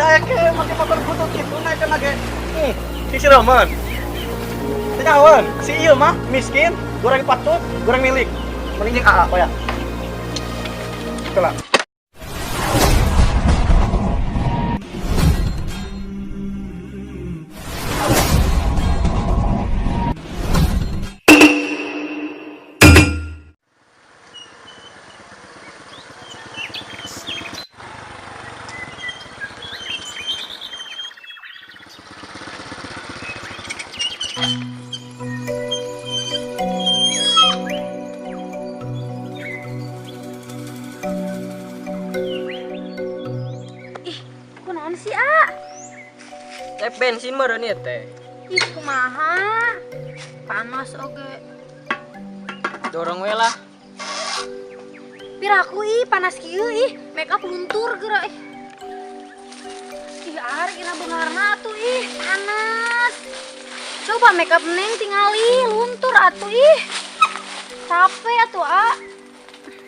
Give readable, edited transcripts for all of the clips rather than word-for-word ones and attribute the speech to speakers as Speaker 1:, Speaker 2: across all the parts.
Speaker 1: Daek-daek ke make motor butut gitu naik lagi. Si Roman. Tinyawan, si ieu mah miskin, goreng patut, goreng milik. Mending jeung AA ya. Itulah.
Speaker 2: Ih, kunaon sih, A?
Speaker 3: Teh bensin meureun ieu teh.
Speaker 2: Ih, kumaha? Panas oge.
Speaker 3: Dorong we lah.
Speaker 2: Piraku ih panas kieu ih, make up luntur geura ih. Ih, ari ina beungarna atuh ih, panas. Coba make up neng tingali luntur atuh ih. Capek atuh, A.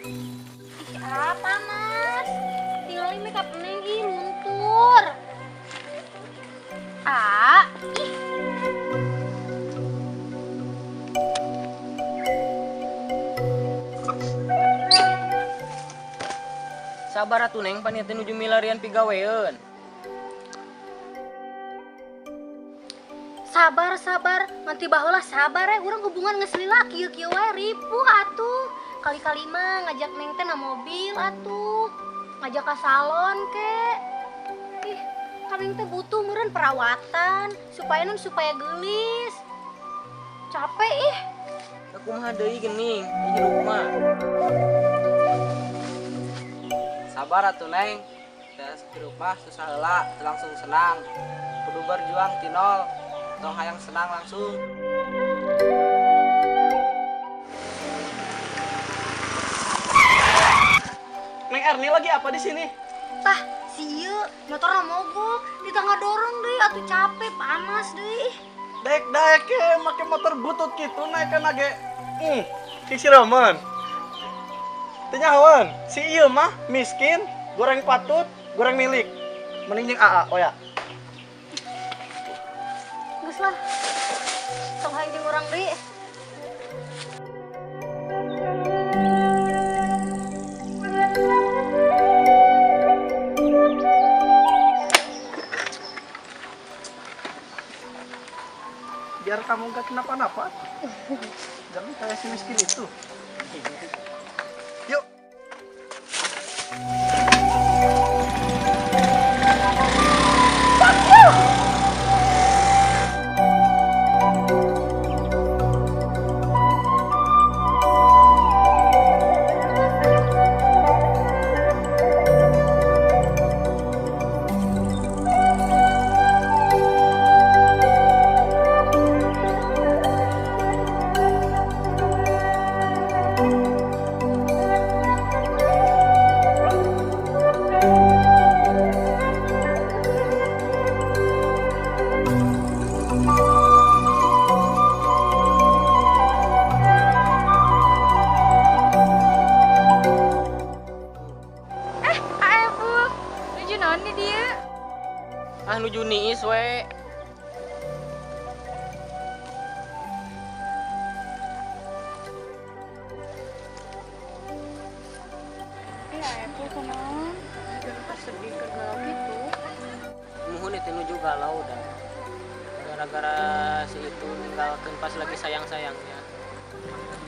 Speaker 2: Ih, A, panas. Tingali make up neng ih luntur. A, ih.
Speaker 3: Sabar atuh neng, pan ieu teh nuju milarian pigaweun.
Speaker 2: Sabar, sabar, nanti baheula sabar ya, urang hubungan geus lila kieu-kieu wae ripuh atuh. Kali-kali mah ngajak neng teh na mobil atuh. Ngajak ka salon ke. Ih, kan neng teh butuh meureun perawatan supaya nun supaya geulis. Capek ih.
Speaker 3: Kumaha deui geuning, hirup mah.
Speaker 4: Sabar atuh neng. Da hirup mah susah heula, teu langsung senang. Kudu berjuang ti nol. Tong hayang senang langsung.
Speaker 1: Neng Erni lagi apa di sini?
Speaker 2: Tah, si ieu motorna mogok, di tangga dorong deui atuh capek panas deui.
Speaker 1: Daek-daek ke make motor butut gitu naik lagi. Si Roman. Tinyawan, si ieu mah miskin, goreng patut, goreng milik. Mending jeung AA, oh ya.
Speaker 2: Geus lah. Tong hayang jeung urang deui.
Speaker 1: Biar kamu gak kenapa-napa. Jangan kayak si miskin itu. Yuk.
Speaker 3: Ah nuju niis we.
Speaker 2: Iya, aku kunaon? Kenapa sedih keur galau gitu?
Speaker 3: Muhun itu nuju galau dah. Gara-gara si itu ninggalkeun pas lagi sayang-sayangnya.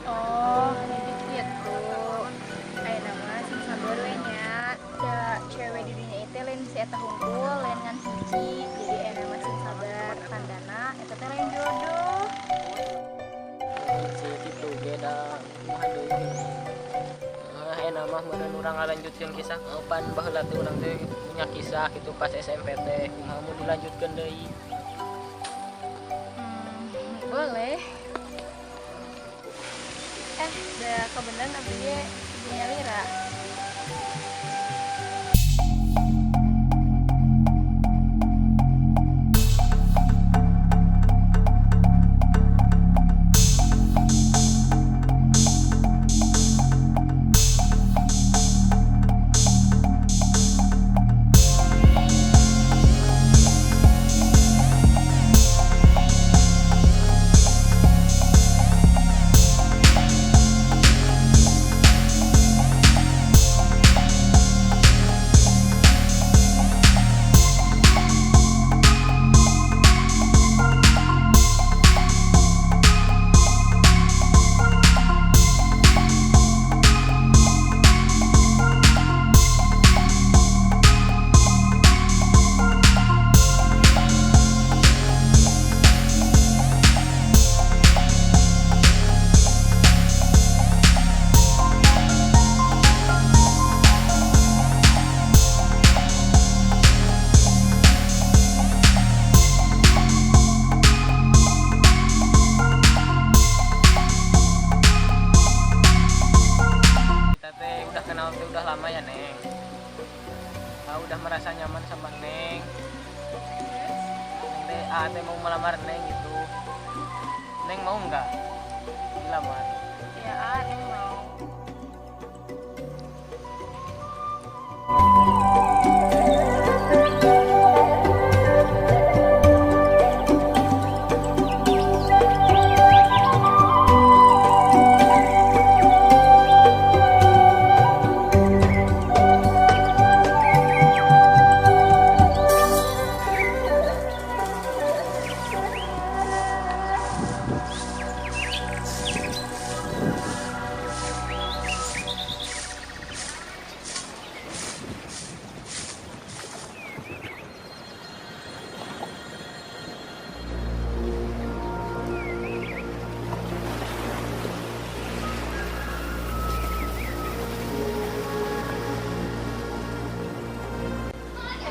Speaker 5: Oh, jadi gitu. Ayeuna mah sing sabar we nya. Da cewek di dunia itu lain si eta hungkul, lain ngan hiji. Jadi ayeuna mah sing sabar, tandana eta teh lain jodoh.
Speaker 3: Si itu ge da kumaha deui gini. Ah, ayeuna mah meureun urang ngalanjutkeun kisah pan baheula teh urang teh punya kisah gitu pas SMP teh. Kumaha mun dilanjutkeun deui?
Speaker 5: Boleh. Da kebenaran abdi ge punya lira.
Speaker 3: Ah, teh mau melamar Neng gitu. Neng mau nggak dilamar?
Speaker 5: Ya, ah, Neng mau.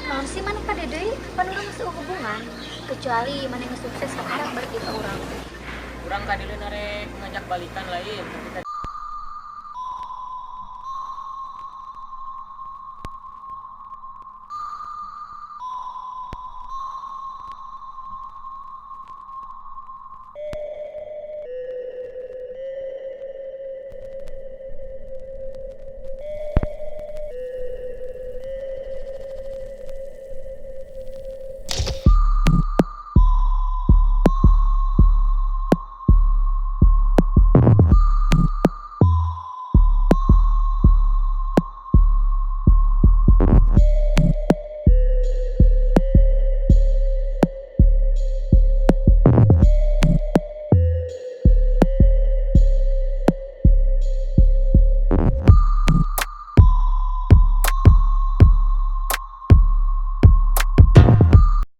Speaker 2: Naon sih maneh kade deui? Pan urang geus hubungan. Kecuali maneh geus sukses sekarang balik ka urang.
Speaker 3: Urang kadieu arek ngajak balikan lain, tapi